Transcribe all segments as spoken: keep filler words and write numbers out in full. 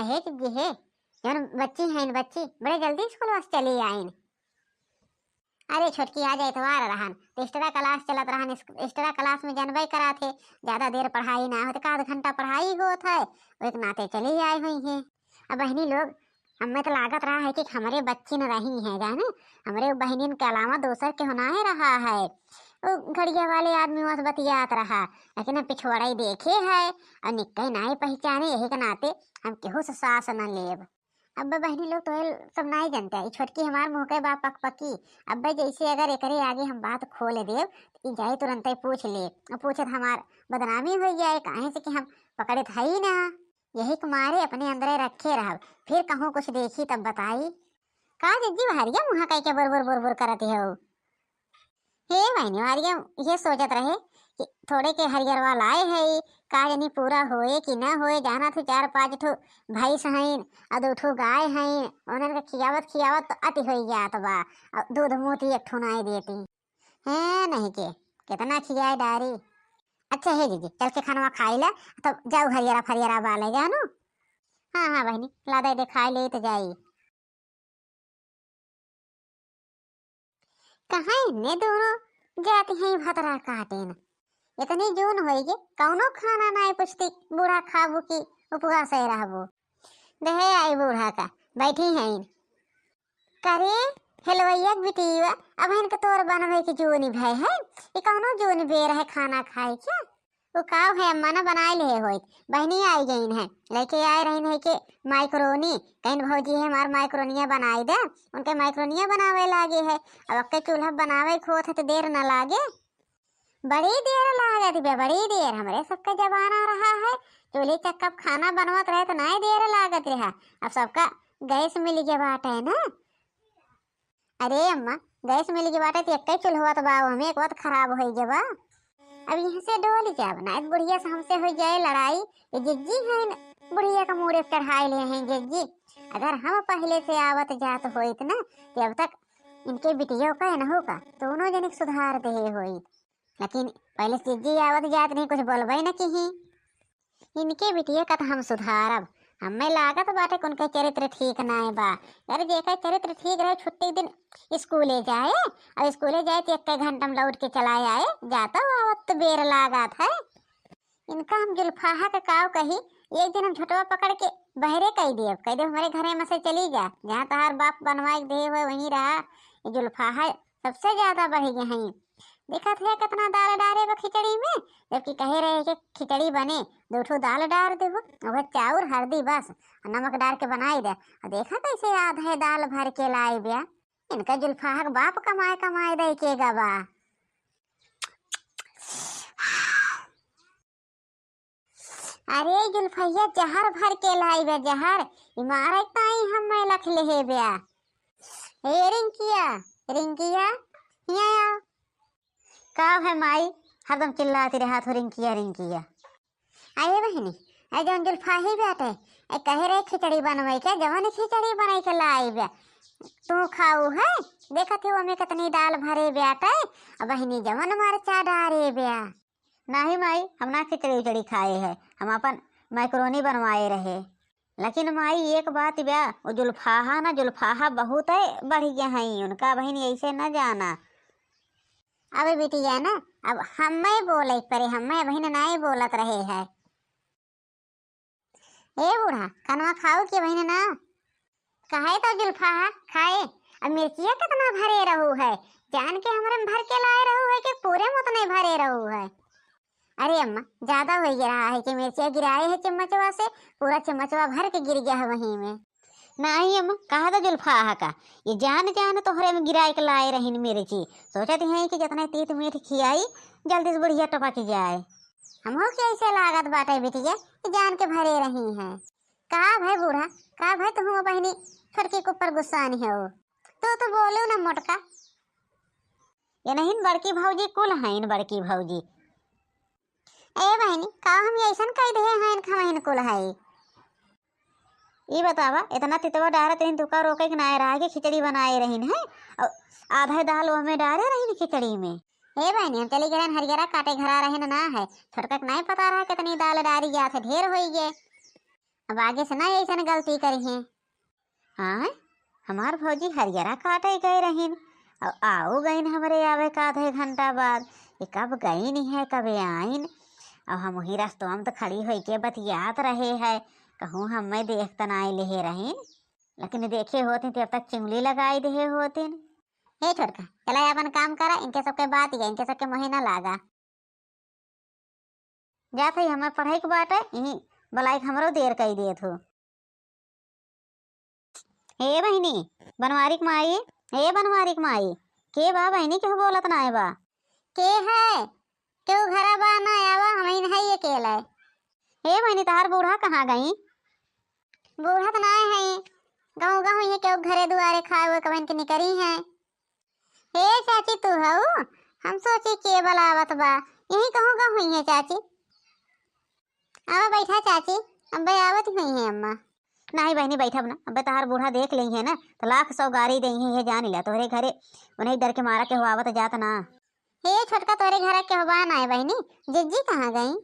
हे जिज्जी हे, जौन बच्ची हइन बच्ची, बड़े जल्दी स्कूलवा से चली आइन। अरे छोटकी, आज एतवार रहन, तो एक्स्ट्रा क्लास चलत रहन। एक्स्ट्रा क्लास में जनबे करा थे, ज्यादा देर पढ़ाई ना होत, एक आध घंटा पढ़ाई होत है, वो एक नाते चली आए हुई हैं। अब बहिनी लोग, हमें तो लागत रहा है कि हमरे बच्ची न रही हैं, जाने हमरे बहिनिन के अलावा दोसर के होना है रहा है। वो घड़िया वाले आदमी वहाँ से बतियात रहा, लेकिन हम पिछवाड़ा ही देखे है और निक्के नाई पहचाने, यही के नाते हम केहू से सास न लेब। अब बहिनी लोग तो सब नाई जानते हैं, ई छोटकी हमार मुँह के बा पकपकी। अब जैसे अगर एकरे आगे हम बात खोल देब, तो ई जाई तुरंते पूछ ले, और पूछत हमार बदनामी हो जाए, काहे से कि हम पकड़त हई ना। यही के मारे अपने अंदरे रखे रहब, फिर कहूँ कुछ देखी तब बताई। का जिज्जी, बहरिया मुँह कह के बुर बुर बुर बुर करत हो? हे बहिनी, बहरिया ये सोचत रहे कि थोड़े के हरियरवा लाए है, का जानी पूरा होए कि ना होए। जाना थे चार पाँच ठो भैंस हईन और दो ठो गाय हईन, उन्हन के खियावत खियावत तो अति हो जात बा, और दूध मूत एक ठो नाई देती। हैं नहीं के, कितना खियाए डारी। अच्छा हे जिज्जी, चल के खानवा खाई ला, तब जाऊ हरियरा फरियरा बाले जानो। हाँ हाँ बहिनी, ला दे दे खाई ले तो जाई। कहाँ इन्ने दोनों जाती हैं भतरा काटेन। इतनी जून होई गे, कौनो खाना नाई पूछती, बूढ़ा खाबू की उपवास है रहबू। देहे आई बूढ़ा का, बैठी हैं। करे हेलवैया के बिटिया, अब इनके तोर बनवे के जून भय है, ये कौनो जून बेर है खाना खाए क्या? वो काव है अम्मा ना बनाए ले होइत, बहिनी आई गईन है, लेके आए रहीन है के माइक्रोनी, कहिन भौजी है हमार माइक्रोनिया बनाई दे, उनके माइक्रोनिया बनावे लागे है। अब अक्के चूल्हा बनावे खोत है तो देर न लागे। बड़ी देर लागत बे, बड़ी देर। हमरे सबके जमाना रहा है, चूल्हे चक्का पे खाना बनवत रहे तो नाई देर लागत रहा। अब सबका गैस मिल गया बाटे ना। अरे अम्मा, गैस मिल गया बाटे तो एक्के चूल्हा तो बा, हमें एक बात खराब हो गया बा। अब यहाँ से डोल जाब ना, बुढ़िया से हमसे हो जाए लड़ाई। ये जिज्जी है न, बुढ़िया का मूड़े चढ़ाई ले हैं जिज्जी। अगर हम पहले से आवत जात होइत ना, तो अब तक इनके बिटियों का इनहू का दोनों जने के सुधार दे होइत। लेकिन पहले से जिज्जी आवत जात नहीं, कुछ बोलबे न किही। इनके बिटिया का तो हम सुधारब। हमें लागत बाटे कि उनके चरित्र ठीक नाय बा। अरे जेकर चरित्र ठीक रहे, छुट्टी के दिन स्कूले जाए, और स्कूले जाए तो एक घंटा में लौट के चला आए, जाता आवत तो बेर लागत है। इनका हम जुल्फाहा के काव कही, एक दिन हम झोटवा पकड़ के बहरे कह देब, कह देब हमारे घरे में से चली जा, जहाँ तहार बाप बनवाए के देहे हुए वहीं रहा। ये जुल्फाहा सबसे ज्यादा बढ़ गए हैं। देखत है कितना दाल डारे बा खिचड़ी में, जबकि कहे रहे कि खिचड़ी बने, दो ठो दाल डार देबो, वह चाउर हरदी बस, और नमक डार के बनाई दे। और देखा कैसे आधा दाल भर के लाई बे। इनका जुल्फाहा के बाप कमाए कमाए दे के गवा। अरे जुल्फैया जहर भर के लाई बे, जहर। ई मारे ताई हम मैं लख ले बे। ए रिंकिया, रिंकिया, हिया आओ। का है माई, हरदम चिल्लाती रहत हो रिंकिया, रिंकिया। अरे बहिनी, ए जौन जुल्फाही बाटे, ए कहे रहे खिचड़ी बनवे के, जवन खिचड़ी बनाई के लाई बे। तू खाऊ है? देखत हो ओमे कितनी दाल भरे बाटे। अब बहिनी जवन मरचा डारे बे। नाही माई, हम ना खिचड़ी उचड़ी खाए है, हम अपन मैक्रोनी बनवाए रहे। लेकिन माई एक बात बा, वो जुल्फाहा ना जुल्फाहा बहुत है बढ़ गया है, उनका बहिन ऐसे न जाना। अबे बिटिया ना, अब हमें बोले परे, हमें बहिन नाई बोलत रहे है। ए बूढ़ा, कनवा खाऊ के बहिन ना? कहे तो जुल्फाहा खाए। अब मिर्चिया कितना भरे रहू है, जान के हमरे में भर के लाए रहू है कि पूरे में उतने भरे रहू है? अरे अम्मा, ज्यादा हो गया रहा है कि मिर्चिया गिराए है चम्मचवा से, पूरा चम्मचवा भर के गिर गया है वहीं में। नहीं अम्मा, कहा था जुल्फाहा का, ये जान जान तोहरे में गिराए के लाए रहीन मिर्ची। सोचत हैं कि जितने तीत मीठ खियाई, जल्दी से बुढ़िया टपक जाए। हमहू के ऐसे लागत बाटे बिटिया कि जान के भरे रही हैं। का भाई बूढ़ा, का भाई तुहू बहिनी छोटकी के ऊपर गुस्सा नहीं हो? तू तो बोलो ना मोटका। ये नहीं बड़की भौजी कुल हैं, बड़की भौजी। ए बहिनी, का हम ऐसन कह दे हैं, खमहिन कुल है? ई बतावा, इतना तितवा डारत रहीन, तुका रोके के नाय रहा कि खिचड़ी बनाए रहीन है, और आधा दाल ओमे डारे रहीन खिचड़ी में। ए बहिनी, हम चली गए हरियरा काटे, घरा रहे ना है, छोटका के नाय पता रहा कितनी दाल डारी जात है, ढेर होई गए। अब आगे से ना ऐसन गलती करिहें। हाँ, हमार भौजी हरियरा काटे गए रहिन, अब आउ गइन हमरे आवे का आधे घंटा बाद। ये कब गइन है, कबे आइन? अब हम वही रस्तवा में तो खड़ी होइके बतियात रहे है, कहूँ हमें देख त नाई लेहे रहिन, लेकिन देखे होतिन तब तक चिमली लगाई देहे होतिन। हे छोटका, चला अपन काम करा, इनके सबके बात या इनके सबके मोहे ना लागा। जात हई, हमें पढ़ाई के बाटे, इहीं बलाई के हमरो देर कई देत हो। हे बहिनी, बनवारी के माई, हे बनवारी के माई, के बा बहिनी, केहू बोलत नाय बा। के है? केहू घरा बा ना, आवा, हमइन हई अकेले। हे बहिनी, तहार बूढ़ा कहाँ गई? बूढ़ा त नाय है, गाँव गाँव ये केहू घरे दुआरे खाए हुए कबहिन के निकरी है। हे चाची, तू हऊ? हम सोची के बलावत बा, यही कहूँ का हुई है चाची। आवा बैठा चाची, अब्बे आवत हुई है अम्मा। नाही बहिनी, बैठब ना, अब्बे तहार बूढ़ा देख लेई है ना, तो लाख सौ गारी देई है, ये जान ला। तोहरे घरे उन्हीं डर के मारा केहू आवत जात ना। हे छोटका, तोहरे घर के केहू बा ना है बहिनी, जिज्जी कहाँ गई?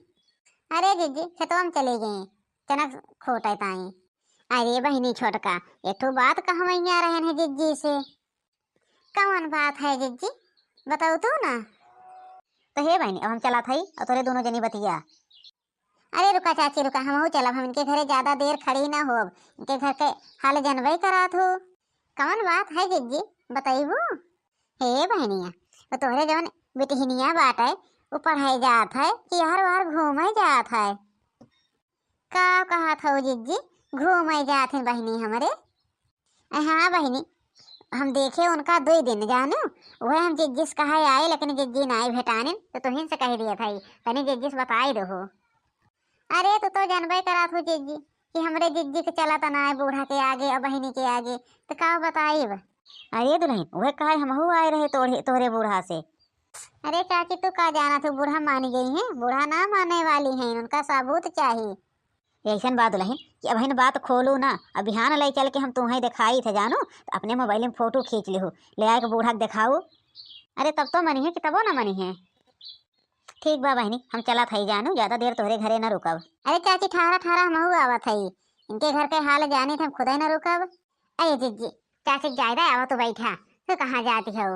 अरे जिज्जी खेतवा में चली गई, चनक खोटे ताई। अरे बहिनी छोटका, एक ठो बात कहवैया रहन है जिज्जी से। कवन बात है जिज्जी, बताऊ तू ना। तो हे बहिनी, अब हम चलत हई और तोरे दोनों जनी बतिया। अरे रुका चाची रुका, हमहू चलब, हम इनके घरे ज्यादा देर खड़ी ना होब, इनके घर के हाल जनबे करात हो। कवन बात है जिज्जी, बतैबू? हे बहिनिया, वो तोहरे जवन बिटिहनिया बाटे, वो पढ़े जात है कि हर बार घूमे जात है? का कहत हऊ जिज्जी, घूमे जात है बहिनी हमरे? अ, हाँ बहिनी, हम देखे उनका दुई दिन जानू, वह हम जिज्जी से कहे आए, लेकिन जिज्जी नाई भेटानिन, तो तुहिन से कह दिया था, तनी जिज्जी से बताई दो। अरे तू तो जानबे करत हो जिज्जी कि हमरे जिज्जी के चलत नाई बूढ़ा के आगे और बहिनी के आगे, तो का बताइब? अरे दुल्हन, वह कहे हमहू आए रहे तोरे, तोरे बूढ़ा से। अरे चाची, तू का जाना तू, बूढ़ा मान गई है? बूढ़ा ना माने वाली है, उनका सबूत चाहिए। ऐसन बात दुल्हन कि अबहिन बात खोलू ना, अब बिहान लई चल के हम तुम्हें दिखाई थे जानू, तो अपने मोबाइल में फोटो खींच लिहू, ले आए के बूढ़ा के दिखाऊ। अरे तब तो मनी है कि तबो ना मनी है। ठीक बा बहिनी, हम चलत हई जानू, ज्यादा देर तोहरे घरे ना रुकब। अरे चाची, ठारा ठारा हमहू आवत हई, इनके घर के हाल जानी थे हम खुदे ना रुकब। अरे जिज्जी, चाची ज्यादा आवा तो बैठा, तू कहाँ जाती हो?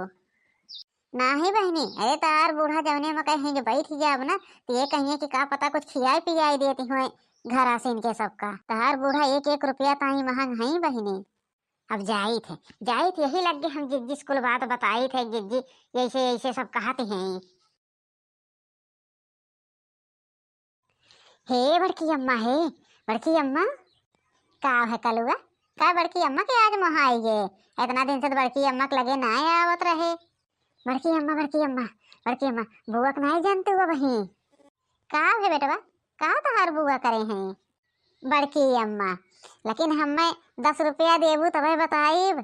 नाही बहिनी, अरे तार बूढ़ा जवने में कहीं जो बैठ जाब ना, तो ये कहिए कि का पता कुछ खियाई पियाई देती हुए घरा से इनके सबका। तार बूढ़ा एक एक रुपया ताई महंग है बहिनी। अब जाई थे, जाई थे, यही लग गए हम जिज्जी स्कूल बात बताई थे, जिज्जी ऐसे ऐसे सब कहते हैं। हे बड़की अम्मा, हे बड़की अम्मा। का है कलुआ? का बड़की अम्मा के आज मोहाई गे? इतना दिन से तो बड़की अम्मा के लगे ना आवत रहे। बड़की अम्मा, बड़की अम्मा, बड़की अम्मा, बुआ के नाई जानते हो बही? का है बेटवा? का तहार बुआ करे हैं? बड़की अम्मा, लेकिन हमें दस रुपया देबू तबे बताइब।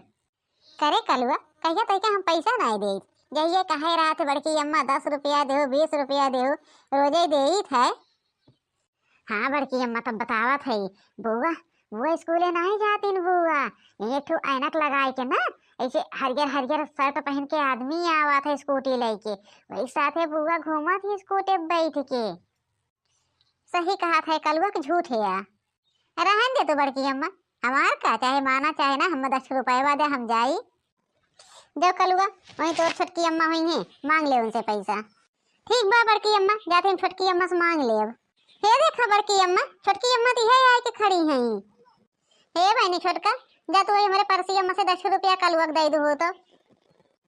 करे कलुआ, कहिया तइका हम पैसा नाई देइत? जहिया कहे रहत बड़की अम्मा दस रुपया देहु, बीस रुपया देहु, रोजे देइत है। हाँ बड़की अम्मा, तब बतावत है, बुआ, बुआ स्कूले नाई जातिन बुआ, एक ठो ऐनक लगाई के ना, ऐसे हरियर हरियर शर्ट पहन के आदमी आवत है स्कूटी लेके, वही साथे बुआ घूमत ही स्कूटी पे बैठ के। सही कहत है कलुआ कि झूठ है या? रहन दे तू बड़की अम्मा, हमार का, चाहे माना चाहे ना, हम दस रुपया दे हम जाई। जो कलुआ, वहीं तोर छोटकी अम्मा हुई हैं, मांग ले उनसे पैसा। ठीक बा बड़की अम्मा, जाते हम छोटकी अम्मा से मांग लेब। हे देखा बड़की अम्मा, छोटकी अम्मा तो यही आए के खड़ी हैं। हे बहिनी छोटका, जा तू वही हमारे परसी अम्मा से दस रुपया कलुआ के दे दू हो तो।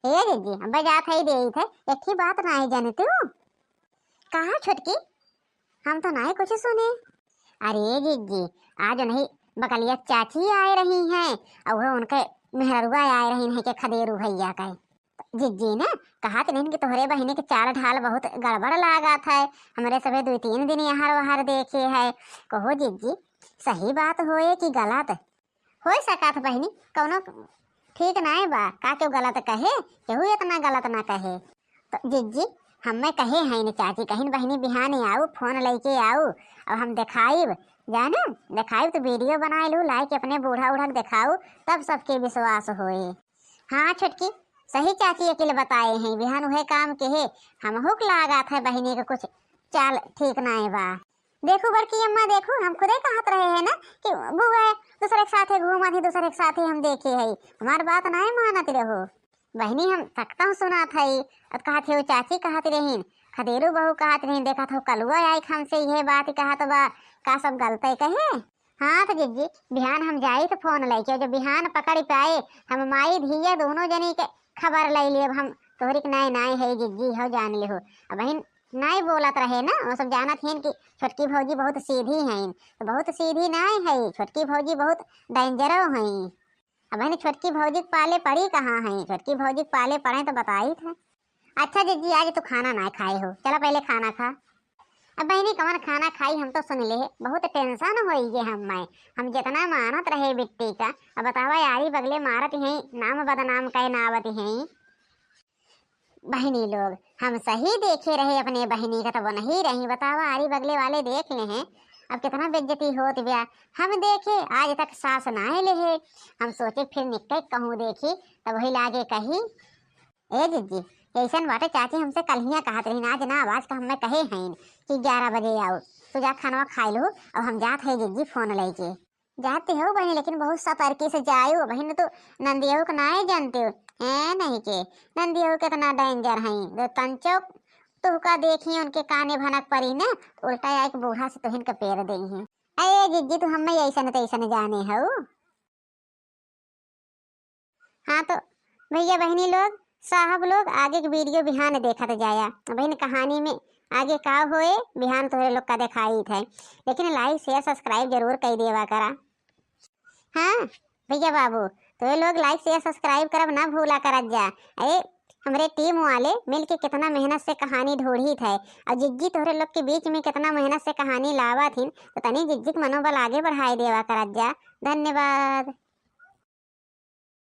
हे दीदी, अब जात है देइत है, एक ही बात नाई जाने तू। कहा छोटकी, हम तो नाई कुछ सुने। अरे जिज्जी, आज उन्हीं बकलिया चाची आए रही हैं और वह उनके मेहररुआ आए रही हैं के खदेरू भैया के। जिज्जी ने कहा कि नहीं कि तोहरे बहिनी के चाल ढाल बहुत गड़बड़ लागत है, हमरे सभे दुई तीन दिन यहाँ वहार देखे है। कहो जिज्जी, सही बात होए कि गलत? होई सकत बहिनी, कौनो ठीक नाय बा, का केहू गलत कहे? केहू इतना गलत ना कहे। तो जिज्जी, हमें कहे हैं न चाची, कहिन बहिनी बिहाने आऊ, फोन लेके आऊ, अब हम देखाइब, जानू, देखाइब तो वीडियो बनाए लू, लाइके अपने बूढ़ा उढ़ा के देखाऊ, तब सबके विश्वास होए। हाँ छोटकी, सही चाची अकेले बताए हैं, बिहान उहे काम के है, हमहू के लागत है बहिनी के कुछ चाल ठीक नाय बा। देखू बड़की अम्मा, देखू, हम खुदे कहत रहे हैं ना कि बुआ दूसरे के साथे घूमत ही, दूसरे के साथे हम देखे है, हमार बात नाय मानत रहो। बहिनी, हम सकतहूँ सुनात हई। अब कहत हो चाची कहत रहीन, खदेरू बहू कहत रहीन, देखत हो कलुआ आई हमसे इहे बात कहत बा, का सब गलते कहे? हाँ तो जिज्जी, बिहान हम जाई तो फोन लेके, जब बिहान पकड़ पाए, हम माई धिया दोनों जनी के खबर ले लेब हम। तोहरी के नाई नाई है जिज्जी, हो जान ले हो। अब बहिन नाई बोलत रहे ना, वो सब जानत हैं कि छोटकी भौजी बहुत सीधी हैं, तो बहुत सीधी नाई है छोटकी भौजी, बहुत डेंजरो हैं। अब बहिन छोटकी भौजी के पाले पड़ी कहाँ है, छोटकी भौजी के पाले पड़े तो बताई थे। अच्छा जिज्जी, आज तू खाना ना खाए हो, चला पहले खाना खा। अब बहिनी कवन खाना खाई, हम तो सुन ले, बहुत टेंशन होई गे हम मैं। हम जितना मानत रहे बिट्टी का, अब बतावा यारी बगले मारत हैं, नाम बदनाम कहे नावत हैं। बहिनी लोग, हम सही देखे रहे अपने बहिनी का, तब नहीं रही, बतावा आरी बगले वाले देख ले हैं, अब कितना बेइज्जती होत ब्या। हम देखे आज तक सास ना ले है, हम सोचे फिर निक्के कहूँ देखी, तब वही लागे कही। ए जिज्जी, ऐसन बाटे चाची हमसे कलहिया कहत रहीन, आज ना आवाज का हमें कहे हैं कि ग्यारह बजे आओ, तू जा खानवा खाए लो, अब हम जात है जिज्जी फोन लेके। जाते हो बहिनी, लेकिन बहुत सतर्की से जायो बहिन, तो नंदियो के नाय जानते हो, हैं नहीं के नंदियो कितना डेंजर हैं, तो तंचो तुहका देखी उनके काने भनक पड़ी ना, तो उल्टा आके बूढ़ा से तुहिन के पेर देई हैं। ए जिज्जी, तू हमें ऐसन तैसन जाने हो। हाँ तो भैया बहिनी लोग, साहब लोग, आगे के वीडियो बिहान देखत जाया। बहिन कहानी में आगे का होए बिहान तोहरे लोग का देखाई थे, लेकिन लाइक शेयर सब्सक्राइब जरूर कर देवा करा। हाँ भैया बाबू, तोहरे लोग लाइक शेयर सब्सक्राइब करब ना भूला करत जा। अरे हमरे टीम वाले मिल के कितना मेहनत से कहानी ढूंढी थे, और जिज्जी तोहरे लोग के बीच में कितना मेहनत से कहानी लावा थीन, तो तनी जिज्जी के मनोबल आगे बढ़ाए देवा करत जा। धन्यवाद।